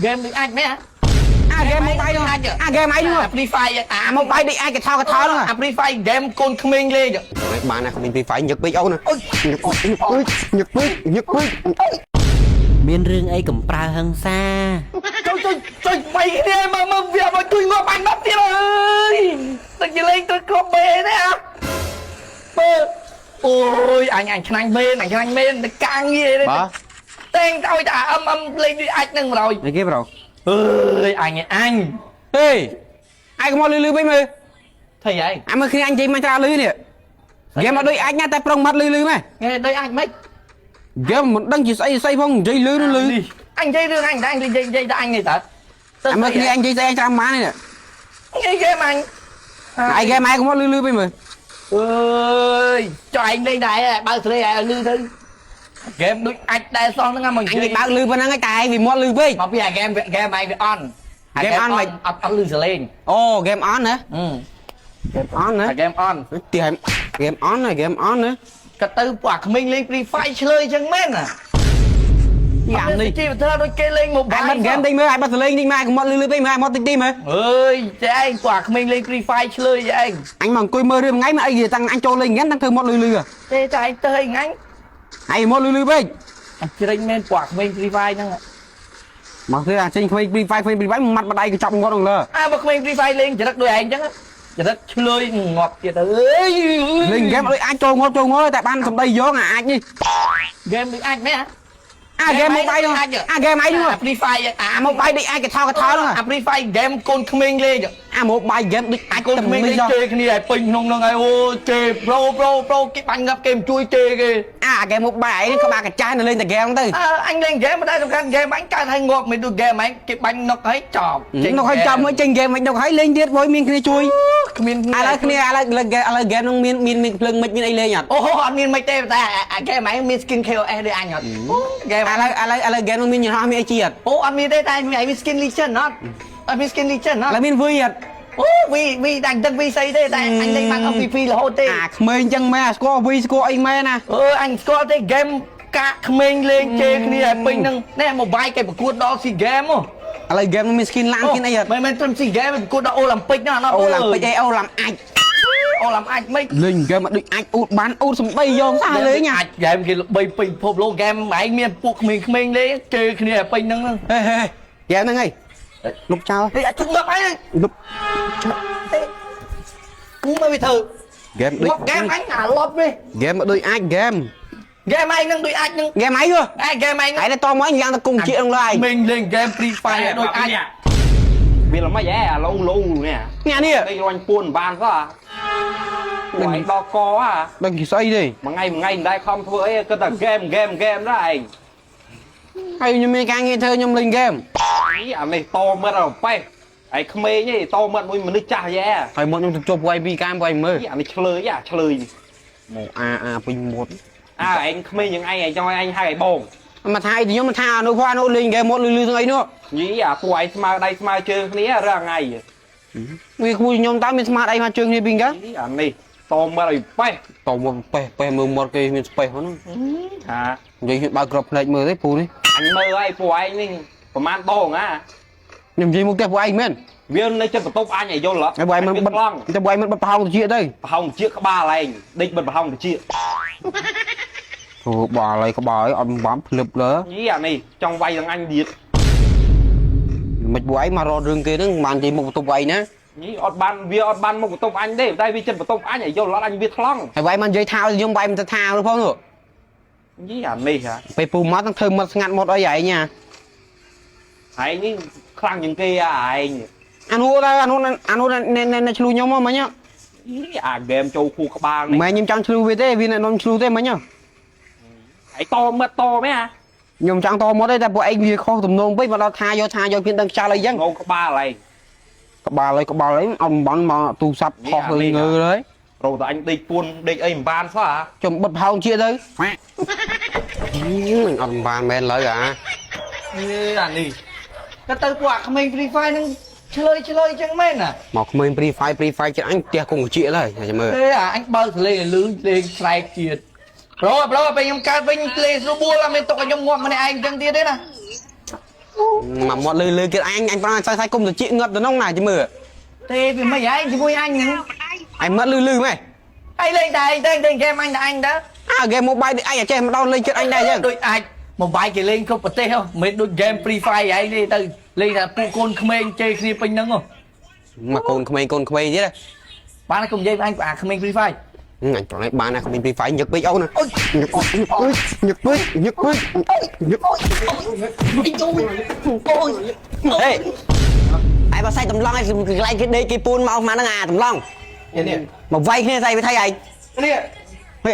ហ្គេមដូចអាចមែន អាហ្គេម mobile ហ្នឹងអាហ្គេមអីហ្នឹង អា Free Fire អា mobile ដូចអាចកថោកថោហ្នឹង អា Free Fire ហ្គេមកូនក្មេងលេង បានណាគ្មាន Free Fire ញឹកពេកអូនណាញឹកពេកញឹកពេកញឹកពេក មានរឿងអីកំប្រើហឹង្សា ចុយចុយចុយបីគ្នាមកមកវាមកជួយងាប់អញមកទៀតអើយតែជាលេងទៅគ្រាប់បេនេះអាបើអូយអញអញឆ្នាញ់មែនអញឆ្នាញ់មែនទៅកាងងារទេ បាទ តែងឲ្យតែអឹមអឹមលេងដូចអាចនឹងម្ដង អីគេប្រូ អើយអញអញ ហេឯងកុំមកលឺលឺវិញមើល ថៃឯង អាមើលគ្នាអញនិយាយមកច្រើនលឺនេះហ្គេមអត់ដូចអាចណាតែប្រុងមាត់លឺលឺម៉េះ ថ្ងៃដូចអាចមិន ហ្គេមមិនដឹងជាស្អីស្អីផងនិយាយលឺលឺ អញនិយាយរឿងអញដែរនិយាយនិយាយតែអញនេះតើ អាមើលគ្នាអញនិយាយស្អីច្រើនម៉ាននេះ និយាយហ្គេមអញ ឯងហ្គេមឯងកុំមកលឺលឺវិញមើល អើយចុះឯងលេងដែរបើស្រីឯងលឺទៅហ្គេមដូចអាចដែរសោះហ្នឹងមក អញ និយាយ បើកលឺប៉ុណ្ណឹងឯងតែឯងវាមាត់លឺពេក មកពីអាហ្គេមហ្គេមឯងវាអន់ ហ្គេមអន់មិន អត់អត់លឺសលេង អូហ្គេមអន់ណាហ្គេមអន់ណា អាហ្គេមអន់ ទីឲ្យហ្គេមអន់ណាហ្គេមអន់ណា ក៏ទៅពួកអាក្មេងលេង Free Fire ឆ្លើយចឹងមែនណា យ៉ានេះ ជីវធម៌ដូចគេលេង ឯ mobile ងបាត់ហ្គេមតិចមើលឯងបាត់សលេងតិចមើលឯងកុំមកលឺលឺពេកមើលឯងមកតិចតិចមើល អើយចេះឯងពួកអាក្មេងលេង Free Fire ឆ្លើយឯង អញមកអង្គុយមើលរឿងថ្ងៃមកអីគេតាំងអញចូលលេងហ្គេមតាំងធ្វើមាត់លឺលឺ ទេតែឯងទៅអីថ្ងៃ ឯងមាត់លឺលឺពេក អញជ្រិញមែនពួកអាក្មេង Free Fire ហ្នឹង មកធ្វើអាចេញក្មេង Free Fire ក្មេង Free Fire មាត់ម្ដាយកញ្ចប់ងាត់ងលើ អើបើក្មេង Free Fire លេងចរិតដូចឯងចឹងចរិតឆ្លើយងាប់ទៀតអើយ លេងហ្គេមដូចអាចចូលងាត់ចូលងាត់តែបានសម្ដីយកអាអាចនេះ ហ្គេមដូចអាចមែន អាហ្គេម mobile ហ្នឹងអាហ្គេមអីហ្នឹង អា Free Fire អា អា mobile ដូចអាចកថោកថោហ្នឹង អា Free Fire ហ្គេមកូនក្មេងលេង អា mobile ហ្គេមដូចអាច កូនក្មេងលេងជេរគ្នាឲ្យពេញក្នុងហ្នឹងហើយអូជេរប្រូប្រូប្រូគេបាញ់ងាប់គេមិនជួយជេរគេ អាហ្គេម mobile អីនេះក្បាលកាចាស់នៅលេងតែហ្គេមទៅ អើអញលេងហ្គេមមិនដែរសំខាន់ហ្គេមអញកើតឲ្យងាប់មិនដូចហ្គេមអញគេបាញ់ណុកឲ្យចប់ នោះឲ្យចាំមួយចេញហ្គេមមិននោះឲ្យលេងទៀតព្រោះមានគ្នាជួយ គ្មាន ឥឡូវគ្នាឥឡូវឥឡូវឥឡូវហ្គេមនោះមានមានមានភ្លើងមិនមានអីលេងអត់ អូអត់មានមិនទេតែអាហ្គេមអញមាន skin KOS ដូចអញអត់អូហ្គេម ឥឡូវឥឡូវឥឡូវហ្គេមនោះមានយន្តហោះមានអីជាអត់ អូអត់មានទេតែមាន skin legend អត់អត់មាន skin legend អត់ ឥឡូវមានវីអត់ អូវីវីតែអញដឹងវីស្អីទេតែអញលេងបាន MVP រហូតទេ អាក្មេងចឹងមែនអាស្គាល់វីស្គាល់អីមែនណា អឺអញស្គាល់ទេហ្គេមកាកក្មេងលេងជេរគ្នាឲ្យពេញហ្នឹងនេះ mobile គេប្រកួតដល់ SEA Game ហ៎ ឥឡូវហ្គេមនោះមាន skin ឡាន skin អីអត់ មិនមែនត្រឹម SEA Game ប្រកួតដល់អូឡ িম্প ិកណាអត់ អូឡាំពិចអីអូឡាំអាច អូឡ িম্প អាចមិន លេងហ្គេមដូចអាចអ៊ូតបានអ៊ូតសំដីយកសាលេង អាចហ្គេមគេល្បីពេញពិភពលោកហ្គេមឯងមានពួកក្មេងៗលេងជេរគ្នាឲ្យពេញហ្នឹងហ្នឹង ហេហេហ្គេមហ្នឹងហីលុបចោល ហេអាចជុំងាប់ឯង លុប មើលវាធ្វើ ហ្គេមដូច ងាប់ហ្គេមអញអាឡប់នេះ ហ្គេមដូចអាចហ្គេម ហ្គេមឯងហ្នឹងដូចអាចហ្នឹង ហ្គេមអីហ៎ ឯងហ្គេមឯង ឯងតមកយ៉ាងទៅគុំជាងឡើយ ក្មេងលេងហ្គេម Free Fire ដូចអាច វាល្មិចហ៎អាឡូឡូនេះ អ្នកនេះ ដេករាញ់ពួនបានសោះអាពួកឯងដល់កអា ដឹងគេស្អីទេ មួយថ្ងៃមួយថ្ងៃមិនដែលខំធ្វើអីគិតតែហ្គេមហ្គេមហ្គេមដែរឯង ហើយខ្ញុំមានការងារធ្វើខ្ញុំលេងហ្គេម អីអានេះតមាត់អប៉េះឯងក្មេងឯងតមាត់មួយមនុស្សចាស់យ៉ែ ហើយមកខ្ញុំទៅជប់វាយពីកាមវាយមើល អីអានេះឆ្លើយអាឆ្លើយ មកអាអាពេញមុត អាឯងក្មេងយ៉ាងឯងឯងចង់ឲ្យឯងហៅឯងបង មកថាអីខ្ញុំមកថាអនុផងអនុលេងហ្គេមមុតលឺលឺទាំងអីនោះ យីអាពួកឯងស្មើដៃស្មើជើងគ្នារាល់ថ្ងៃ វាគួរខ្ញុំតើមានស្មាតអីមកជើងគ្នាពីកា អីអានេះតមាត់ឲ្យប៉េះ តមកប៉េះប៉េះមើលមាត់គេមានស្ប៉េះហ្នឹង ហា និយាយខ្ញុំបើកក្របភ្នែកមើលទេពូនេះ អញមើលហើយពួកឯងនេះប្រហែលដងអា ខ្ញុំនិយាយមុខផ្ទះពួកឯងមែន វានៅចិត្តបន្ទប់អញឲ្យយល់ហ៎ ហើយពួកឯងមិនបិទ ប្លង់ តែពួកឯងមិនបិទប្រហោងតិចទៅ ប្រហោងជាក្បាលឯងដេកបិទប្រហោងតិច អូបាល់ហើយក្បាលហើយអត់បាំភ្លឹបលើ យីអានេះចង់វាយនឹងអញទៀត មិនពួកឯងមករត់រឿងគេហ្នឹងបាននិយាយមុខបន្ទប់ពួកឯងណា យីអត់បានវាអត់បានមកបន្ទប់អញទេតែវាចិត្តបន្ទប់អញឲ្យយល់អត់អញវាថ្លង់ ហើយពួកឯងមិននិយាយថាឲ្យខ្ញុំពួកឯងមិនទៅថានោះផងនោះ យីអានេះហ่ะ ពេលពូមកទាំងធ្វើមាត់ស្ងាត់មាត់អីឯងណា ឯងនេះខ្លាំងជាងគេអាឯង អានោះដែរអានោះអានោះណែឆ្លូខ្ញុំមកមិញ យីអាហ្គេមចូលខួរក្បាលនេះ មិនខ្ញុំចង់ឆ្លូវាទេវាណែនាំឆ្លូទេមិញ ឯងតមាត់តមែនអា ខ្ញុំចង់តមកទេតែពួកឯងវាខុសទំនងពេកមកដល់ថាយកថាយកគ្នាដឹងខ្យល់អីចឹង ងក្បាលឯង ក្បាលហើយក្បាលហើយអត់បានមកទូរស័ព្ទខុសងើហើយ រោតែអញដេកពួនដេកអីមិនបានសោះអា ចំបិទផោងជាទៅអត់បានមែនឡើយអា អេអានេះក៏ទៅពួកអាក្មេង Free Fire ហ្នឹងឆ្លើយឆ្លើយចឹងមែនណា មកក្មេង Free Fire Free Fire ចិត្តអញផ្ទះគង់ជាឡើយចាំមើល ទេអាអញបើកសលេងឲ្យលឺលេងស្រែកទៀតប្រូប្រូពេលខ្ញុំកើតវិញលេងស្រួលបួលអត់មានទុកឲ្យខ្ញុំងាប់ម្នាក់ឯងចឹងទៀតទេណា មកមាត់លឺលឺគេអញអញប្រហែលសើសើគុំទៅជីងាប់ទៅនោះណាជមើល ទេវាមិនឯងជាមួយអញហ្នឹង អញមាត់លឺលឺម៉េះ ឯងលេងតែឯងទៅលេងហ្គេមអញតែអញតើ អើហ្គេម mobile អញចេះមកដល់លេងចិត្តអញដែរចឹង ដូចអាច mobile គេលេងគ្រប់ប្រទេសហ៎មិនដូច game Free Fire ឯងទេទៅលេងតែពួកកូនក្មេងជេរគ្នាពេញហ្នឹងហ៎ មកកូនក្មេងកូនក្មេងទៀត បានតែកុំនិយាយអញអាក្មេង Free Fire អញប្រហែលបានណាក្មេង Free Fire ញឹកពេកអូនណាញឹកពេកញឹកពេកញឹកពេកញឹក ហេឯងបើសាច់តម្លង់ឯងកន្លែងគេដេកគេពូនមកមកហ្នឹងអាតម្លង់ នេះ មកវាយគ្នាស្អីវាថៃឯង នេះ ហេ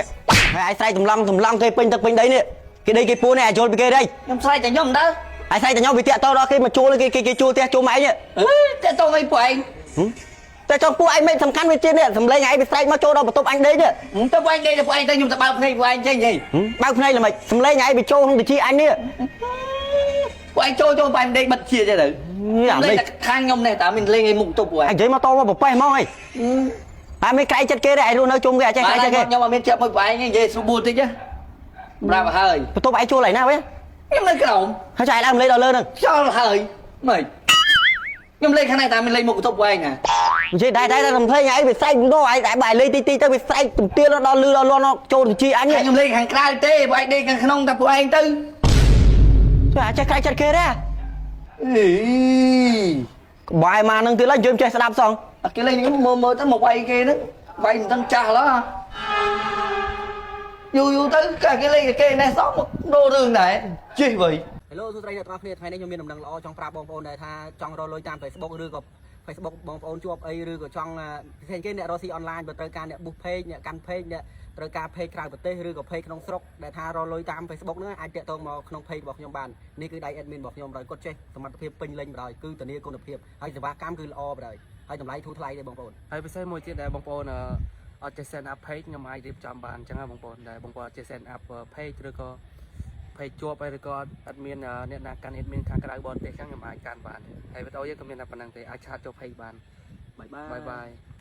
ហើយឯងស្រែកតម្លង់តម្លង់គេពេញទឹកពេញដីនេះគេដេកគេពូននេះឯងយល់ពីគេទេ ខ្ញុំស្រែកតែខ្ញុំតើ ឯងស្រែកតែខ្ញុំវាតាក់តដល់គេមកជួលគេគេគេជួលផ្ទះជួលម៉ែឯងនេះ អឺតែតងអីពួកឯង តែចង់ពួកឯងមិនសំខាន់វាជានេះសំលេងឯងវាស្រែកមកចូលដល់បន្ទប់អញដេកនេះ ទៅពួកឯងដេកទៅពួកឯងទៅខ្ញុំទៅបើកភ្នែកពួកឯងចេញហី បើកភ្នែកល្មិចសំលេងឯងវាចូលក្នុងតិចអញនេះ ពួកឯងចូលចូលពួកឯងដេកបិទជាទេទៅ អានេះ លេងតែខាងខ្ញុំនេះតើមានលេងឯមុខទប់ពួកឯង អញនិយាយមកតមកប្រប៉េះហ្មងហីតែមិនក្រែងចិត្តគេទេឯងរស់នៅជុំគេអត់ចេះក្រែងចិត្តគេ ខ្ញុំអត់មានចាប់មួយពួកឯងនិយាយស្រួលតិចណាប្រាប់ហើយ បន្ទប់ឯងជួលឯណាវិញ ខ្ញុំនៅក្រោម ហើយចែកឡើងលេងដល់លើហ្នឹង ខ្យល់ហើយម៉េចខ្ញុំលេងខាងនេះតើមានលេងមុខបន្ទប់ពួកឯងណា និយាយដែរដែរតែសំលេងឯងវាស្រែកដល់ឯងតែបើឯងលេងតិចតិចទៅវាស្រែកទំទាលដល់លឺដល់លន់ចូលទៅជីអញនេះ ខ្ញុំលេងខាងក្រៅទេពួកឯងដេកខាងក្នុងតែពួកឯងទៅ ជួយអាចចេះក្រែងចិត្តគេទេ អី ក្បែរមកហ្នឹងទៀតឡើយយើងចេះស្ដាប់សង អត់គេលេងខ្ញុំមើលមើលទៅមកវាយគេហ្នឹងវាយមិនដឹងចាស់ឡើយូរយូរទៅកាគេលេងគេនេះសោះមកដូររឿងដែរជិះវិញ Hello សួស្តីអ្នកទាំងអស់គ្នាថ្ងៃនេះខ្ញុំមានដំណឹងល្អចង់ប្រាប់បងប្អូនដែរថាចង់រកលុយតាម Facebook ឬក៏ Facebook បងប្អូនជួបអីឬក៏ចង់ពិសេសគេអ្នករកស៊ីអនឡាញបើត្រូវការអ្នក boost page អ្នកកាន់ page អ្នកត្រូវការ page ក្រៅប្រទេសឬក៏ page ក្នុងស្រុកដែលថារកលុយតាម Facebook ហ្នឹងអាចតាក់ទងមកក្នុង page របស់ខ្ញុំបាននេះគឺដៃ admin របស់ខ្ញុំដោយគាត់ចេះសមត្ថភាពពេញលេញបណ្ដោយគឺធានាគុណភាពហើយសេវាកម្មគឺល្អបណ្ដោយហើយតម្លៃធូរថ្លៃទេបងប្អូន ហើយពិសេសមួយទៀតដែលបងប្អូនអត់ចេះ set up page ខ្ញុំអាចរៀបចំបានអញ្ចឹងណាបងប្អូនដែលបងប្អូនអត់ចេះ set up page ឬក៏ page ជាប់ហើយឬក៏អត់មានអ្នកណាកាន់ admin ខាងក្រៅបរទេសអញ្ចឹងខ្ញុំអាចកាន់បានហើយវីដេអូយើងក៏មានតែប៉ុណ្្នឹងទេអាច chat ចូល page បាន បាយបាយ បាយបាយ។